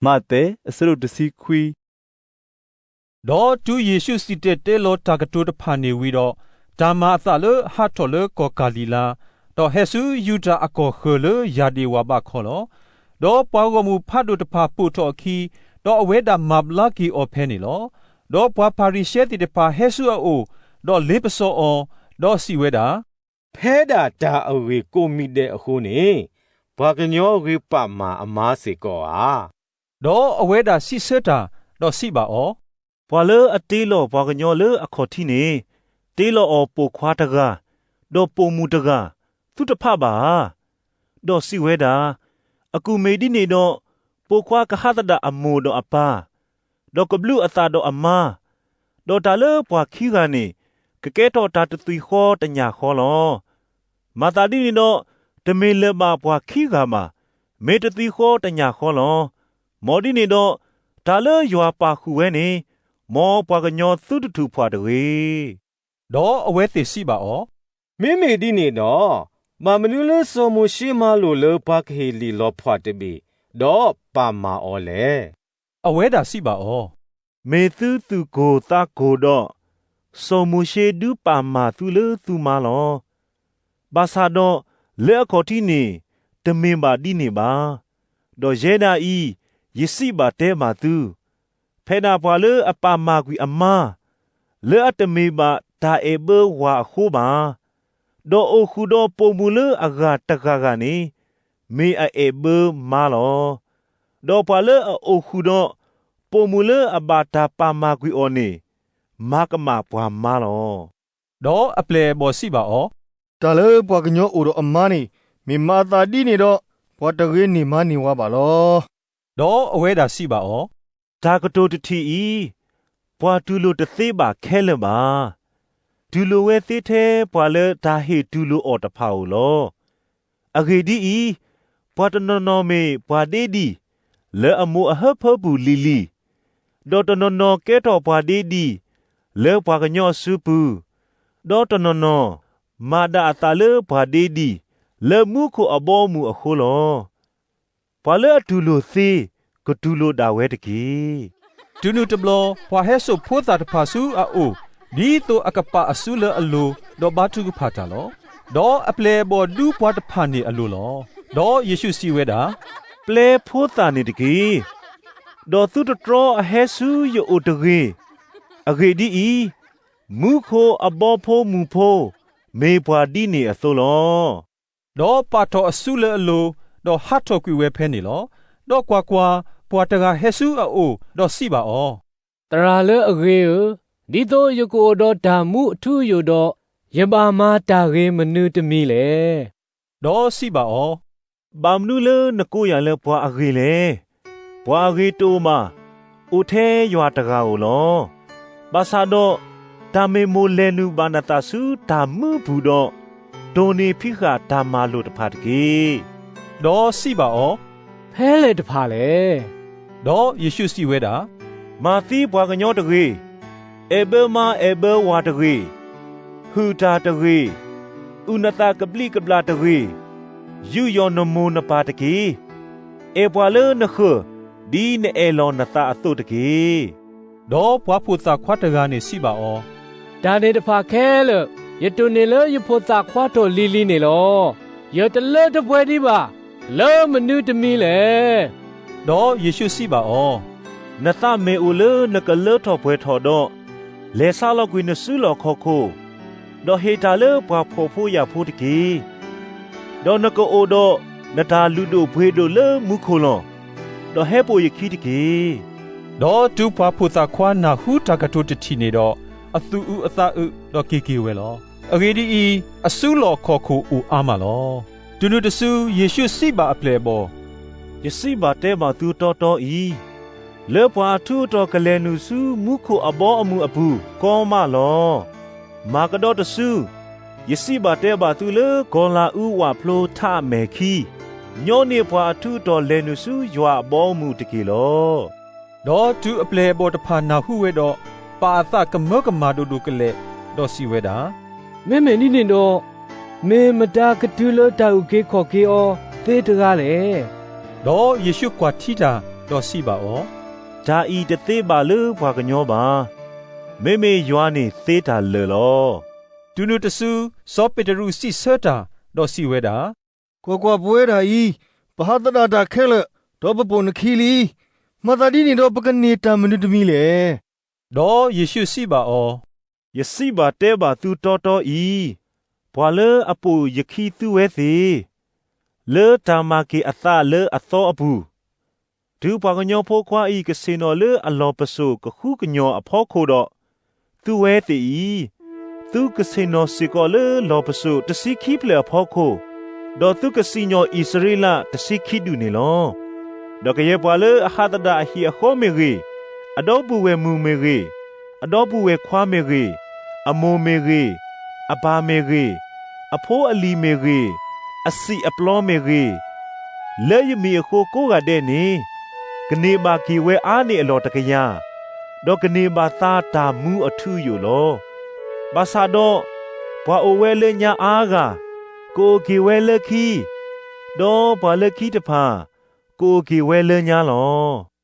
မးသဲ အဆၢဒိၣ်တဆံခွံ. ဒီးတုၤယ့ၣ်ရှူးစံၣ်တဲၤတဲလီၤတၢ်ကတိၤတဖၣ်န့ၣ်ဝံၤဒီး, တၢ်မၤအသးလၢဟးထီၣ်လၢကီၢ်ကၤလံၤလါ, ဒီးဟဲဆူယူဒၤအကီၢ်ဃၢၤလၢယၢ်ဒ့ၣ်ဝၢ်ဘးခီလီၤ. ဒီးပှၤဂီၢ်မုၢ်ဖးဒိၣ်တဖၣ်ပိာ်ထီၣ်အခံ, ဒီးအဝဲဒၣ်မၤဘျါက့ၤအီၤဖဲန့ၣ်လီၤ. ဒီးပှၤဖၤရံၤၡဲသ့ၣ်တဖၣ်ဟဲဆူအအိၣ်, ဒီးလ့ပစီအီၤ, ဒီးစံးဝဲဒၣ်, ဖဲဒၣ်တၢ်အဂ့ၢ်ကိးမံၤဒဲးအဃိန့ၣ်, ပှၤကညီဂ့ၤပာ်မၤအမါစ့ၢ်ကီးဧါ. ဒီးအဝဲဒၣ်စံးဆၢတၢ်, ဒီးစံးဘၣ်အီၤ, ပှၤလၢအတ့လီၤပှၤကညီလၢအခီၣ်ထံးန့ၣ်, တ့လီၤအီၤပိာ်ခွါတဂၤ, ဒီးပိာ်မုၣ်တဂၤ, သုတဖးဘၣ်ဧါ. ဒီးစံးဝဲဒၣ်, အကူၣ်မ့ၢ်ဒ်န့ၣ်ဒီး, ပိာ်ခွါကဟးသဒၣ်အမိၢ်ဒီးအပၢ်, ဒီးကဘျုးအသးဒီးအမါ, ဒီးတၢ်လၢပှၤခံဂၤန့ၣ်, ကကဲထီၣ်တၢ်တသွံၣ်ဃီတညၣ်ဃီလီၤ. မၤသးဒ်န့ၣ်ဒီး, တမ့ၢ်လၢၤဘၣ်ပှၤခံဂၤဘၣ်, မ့ၢ်တသွံၣ်ဃီတညၣ်ဃီလီၤ. မ်ဒ်န့ၣ်ဒီး, တၢ်လၢယွၤပာ်ဃုာ်ဝဲန့ၣ်, မ်ပှၤကညီသုတထူးဖှၣ်တဂ့ၤ. ဒီးအဝဲသ့ၣ်စံးဘၣ်အီၤ, မ့မ့ၢ်ဒ်န့ၣ်ဒီး, ဘၣ်မနုၤလၢစီၤမိၤၡ့မၤလိာ်လၢပှၤကဟ့ၣ်လံာ်လီၤဖှၣ်တဘ့ၣ်, ဒီးပာ်မၤအီၤလဲၣ်. အဝဲဒၣ်စံးဘၣ်အီၤ, မ့ၢ်သုသူၣ်ကိၢ်သးကိၢ်ဒီး, စီၤမိၤၡ့ဒုးပာ်မၤသုလၢသုမါလီၤ. ဘၣ်ဆၣ်ဒီး, လၢအခီၣ်ထံးန့ၣ်, တမ့ၢ်ဘၣ်ဒ်န့ၣ်ဘၣ်. ဒီးယဲဒၣ်အံၤ, ယစံးဘၣ်တဲဘၣ်သု, ဖဲဒၣ်ပှၤလၢအပာ်မၤကွံာ်အမါ, လၢအတမ့ၢ်ဘၣ်တၢ်အဲၣ်ဘၢဝၤအဃိဘၣ်, ဒီးအိၣ်ဃုာ်ဒီးပိာ်မုၣ်လၢအဂၤတဂၤဂၤန့ၣ်, မ့ၢ်အအဲၣ်ဘၢမါလီၤ. ဒီးပှၤလၢအအိၣ်ဃုာ်ဒီးပိာ်မုၣ်လၢအဘၣ်တၢ်ပာ်မၤကွံာ်အီၤန့ၣ်, မၤကမၣ်ပှၤမါလီၤ. ဒီးအပျဲၢ်အဘီၣ်စံးဘၣ်အီၤ, တၢ်လၢပှၤကညီအိၣ်ဒီးအမါန့ၣ်, မ့ၢ်မၤအသးဒ်န့ၣ်ဒီး, ပှၤတဂ့ၤန့ၢ်မါန့ၢ်ဝၤဘၣ်လီၤ. ဒီးအဝဲဒၣ်စံးဘၣ်အီၤ, တၢ်ကတိၤတထံၣ်အံၤ, ပှၤတူၢ်လိာ်တသ့ဘၣ်ခဲလၢာ်ဘၣ်. တူၢ်လိာ်ဝဲသ့ထဲပှၤလၢတၢ်ဟ့ၣ်တူၢ်လိာ်အီၤတဖၣ်ဧိၤလီၤ. အဂ့ၢ်ဒ်အံၤ, ပှၤတနီၤနီၤမ့ၢ်ပှၤဒ့ဒံၣ်, လၢအမိၢ်အဟၢဖၢပူၤလံၤလံၤ, ဒီးတနီၤနီၤကဲထီၣ်ပှၤဒ့ဒံၣ်, လၢပှၤကညီအစုပူၤ, ဒီးတနီၤနီၤမၤဒၣ်အသးလၢပှၤဒ့ဒံၣ်, လၢမူခိၣ်အဘီအမုၢ်အဃိလီၤ. ပှၤလၢအတူၢ်လိာ်သ့, ကတူၢ်လိာ်ဒၣ်ဝဲတက့ၢ်. တုၤနုၤတဘျီ ပှၤဟဲစိာ်ဖိသၣ်တဖၣ်ဆူအအိၣ်, ဒ်သိးအကပာ်အစုလၢအလိၤ, ဒီးဘါထုကဖၣ်တၢ်လီၤ. ဒီးအပျဲၢ်အဘီၣ်ဒူပှၤတဖၣ်န့ၣ်အလိၤလီၤ. ဒီးယ့ၣ်ရှူးစံးဝဲဒၣ်, ပျဲဖိသၣ်န့ၣ်တက့ၢ်. ဒီးသုတတြီအဟဲဆူယအိၣ်တဂ့ၤ. အဂ့ၢ်ဒ်အံၤ, မူခိၣ်အဘီဖိမုၢ်ဖိ မ့ၢ်ပှၤဒ်န့ၣ်အသိးလီၤ. ဒီးပာ်ထီၣ်အစုလၢအလိၤ, ဒီးဟးထီၣ်ကွံာ်ဝဲဖဲန့ၣ်လီၤ. ဒီးကွၢ်ကွၢ်, ပှၤတဂၤဟဲဆူအအိၣ်, ဒီးစံးဘၣ်အီၤ, သရၣ်လၢအဂ့ၤဧၢ, ဒ်သိးယကအိၣ်ဒီးတၢ်မူအထူအယိာ်ဒီး, ယဘၣ်မၤတၢ်ဂ့ၤမနုၤတမံၤလဲၣ်. ဒီးစံးဘၣ်အီၤ, ဘၣ်မနုၤလၢနကိးယၤလၢပှၤအဂ့ၤလဲၣ်. ပှၤအဂ့ၤတအိၣ်ဘၣ်, အိၣ်ထဲယွၤတဂၤဧိၤလီၤ. ဘၣ်ဆၣ်ဒီး, တၢ်မ့ၢ်မိၣ်လဲၤနုာ်ဘၣ်နသးဆူတၢ်မူပူၤဒီး, တိၢ်န့ၢ်ဖံးဃာ်တၢ်မၤလိာ်တဖၣ်တက့ၢ်. ဒီးစံးဘၣ်အီၤ, ဖဲလဲၣ်တဖၣ်လဲၣ်. ဒီးယ့ၣ်ရှူးစံးဝဲဒၣ်, မၤသံပှၤကညီတဂ့ၤ, အဲၣ်ဘၢမါအဲၣ်ဘၢဝၤတဂ့ၤ, ဟုၣ်တၢ်တဂ့ၤ, အုၣ်နသးကဘျံးကဘျၣ်တဂ့ၤ, ယူးယီၣ်နမိၢ်နပၢ်တက့ၢ်. အဲၣ်ပှၤလၢနဃၢၤ, ဒ်နအဲၣ်လီၤနသးအသိးတက့ၢ်. ဒီးပှၤဖိသၣ်ခွါတဂၤန့ၣ်စံးဘၣ်အီၤ, တၢ်န့ၣ်တဖၣ်ခဲလၢာ်, ယတိၢ်န့ၢ်လၢယဖိသၣ်ခွါထီၣ်လံၤလံၤန့ၣ်လီၤ. ယတလၢတပှဲၤဒံးဘၣ်, လၢမနုၤတမံၤလဲၣ်. ဒီးယ့ၣ်ရှူးစံးဘၣ်အီၤ, နသးမ့ၢ်အိၣ်လၢနကလၢထီၣ်ပှဲၤထီၣ်ဒီး, လဲၤဆါလီၤကွံာ်နစုလီၢ်ခီၣ်ခိၣ်, ဒီးဟ့ၣ်တၢ်လၢပှၤဖှီၣ်ဖိယာ်ဖိတက့ၢ်. ဒီးနကအိၣ်ဒီးနတၢ်လုၢ်ဒိၣ်ပှ့ၤဒိၣ်လၢမူခိၣ်လီၤ. ဒီးဟဲပိာ်ယခံတက့ၢ်. ဒီးတုၤပှၤဖိသၣ်ခွါနၢ်ဟူတၢ်ကတိၤတထံၣ်န့ၣ်ဒီး, အသူၣ်အုးအသးအုး, ဒီးက့ၤက့ၤဝဲလီၤ. အဂ့ၢ်ဒ်အံၤ, အစုလီၢ်ခီၣ်ခိၣ်အိၣ်အါမးလီၤ. တုၤနုၤတစု, ယ့ၣ်ရှူးစံးဘၣ်အပျဲၢ်အဘီၣ်, ယစံးဘၣ်တဲဘၣ်သုတီတီအံၤ, လၢပှၤအထူးအတီၤကလဲၤနုာ်ဆူမူခိၣ်အဘီအမုၢ်အပူၤကီမးလီၤ. မၤကဒီးတစု, ယစံးဘၣ်တဲဘၣ်သုလၢကီၤလၤအူဝၣ်ဖျိထးအမဲာ်ခံ, ညီနုၢ်ပှၤအထူးအတီၤလဲၤနုာ်ဆူယွၤအဘီအမုၢ်တက့ၢ်လီၤ. ဒီးတုၤအပျဲၢ်အဘီၣ်တဖၣ်နၢ်ဟူဝဲဒီး, ပာ်အသးကမၢကမၣ်ဒိၣ်ဒိၣ်ကလဲာ်, ဒီးစံးဝဲဒၣ်, မ့မ့ၢ်ဒ်န့ၣ်ဒီး, မ့ၢ်မတၤကတုၤလၢတၢ်အုၣ်က့ၤခီၣ်က့ၤအီၤသ့တဂၤလဲၣ်. ဒီးယ့ၣ်ရှူးကွၢ်ထံတၢ်, ဒီးစံးဘၣ်အီၤ, တၢ်အံၤတသ့ဘၣ်လၢပှၤကညီဘၣ်, မ့မ့ၢ်ယွၤန့ၣ်သ့တၢ်လၢာ်လီၤ. တုၤနုၤတစု စီၤပ့းတရူးစံးဆၢတၢ်, ဒီးစံးဝဲဒၣ်, ကွၢ်ကွၢ်, ပဝဲဒၣ်အံၤ ပဟးသဒၣ်တၢ်ခဲလၢာ်, ဒီးပပိာ်နခံလံ. မၤသးဒ်န့ၣ်ဒီး ပကန့ၢ်တၢ်မနုၤတမံၤလဲၣ်. ဒီးယ့ၣ်ၡူးစံးဘၣ်အီၤ, ယစံးဘၣ်တဲဘၣ်သုတီတီအံၤ, ပှၤလၢအပိာ်ယခံသုဝဲသ့ၣ်, လၢတၢ်မၤက့ၤအသးလၢအသီအပူၤ, တုၤပှၤကညီဖိခွါအံၤ ကဆ့ၣ်နီၤလၢအလီၢ်ပစိာ်ကဃုကညီၤအဖီခိၣ်ဒီး, သုဝဲသ့ၣ်အံၤ, သုကဆ့ၣ်နီၤစ့ၢ်ကီးလၢလီၢ်ပစိာ်တဆံခံဖျၢၣ်အဖီခိၣ်, ဒီးသုကစံၣ်ညီၣ်အံၣ်စရ့လးတဆံခံဒူၣ်န့ၣ်လီၤ. ဒီးကယဲၢ်ပှၤလၢအဟးသဒၣ်အဟံၣ်အဃီမ့ၢ်ဂ့ၤ, အဒီပုၢ်ဝဲၢ်မုၣ်မ့ၢ်ဂ့ၤ, အဒီပုၢ်ဝဲၢ်ခွါမ့ၢ်ဂ့ၤ, အမိၢ်မ့ၢ်ဂ့ၤ, အပၢ်မ့ၢ်ဂ့ၤ, အဖိအလံၤမ့ၢ်ဂ့ၤ, အစံၣ်အပျီမ့ၢ်ဂ့ၤ, လၢယမံၤအဃိကိးဂၤဒဲးန့ၣ်, ကန့ၢ်ဘၣ်က့ၤဝဲအါန့ၢ်အလီၢ်တကယၤ, ဒီးကန့ၢ်ဘၣ်သါတၢ်မူအထူအယိာ်လီၤ. ဘၣ်ဆၣ်ဒီး, ပှၤအိၣ်ဝဲလၢညါအါဂၤ, ကအိၣ်က့ၤဝဲလၢခံ, ဒီးပှၤလၢခံတဖၣ်, ကအိၣ်က့ၤဝဲလၢညါလီၤ.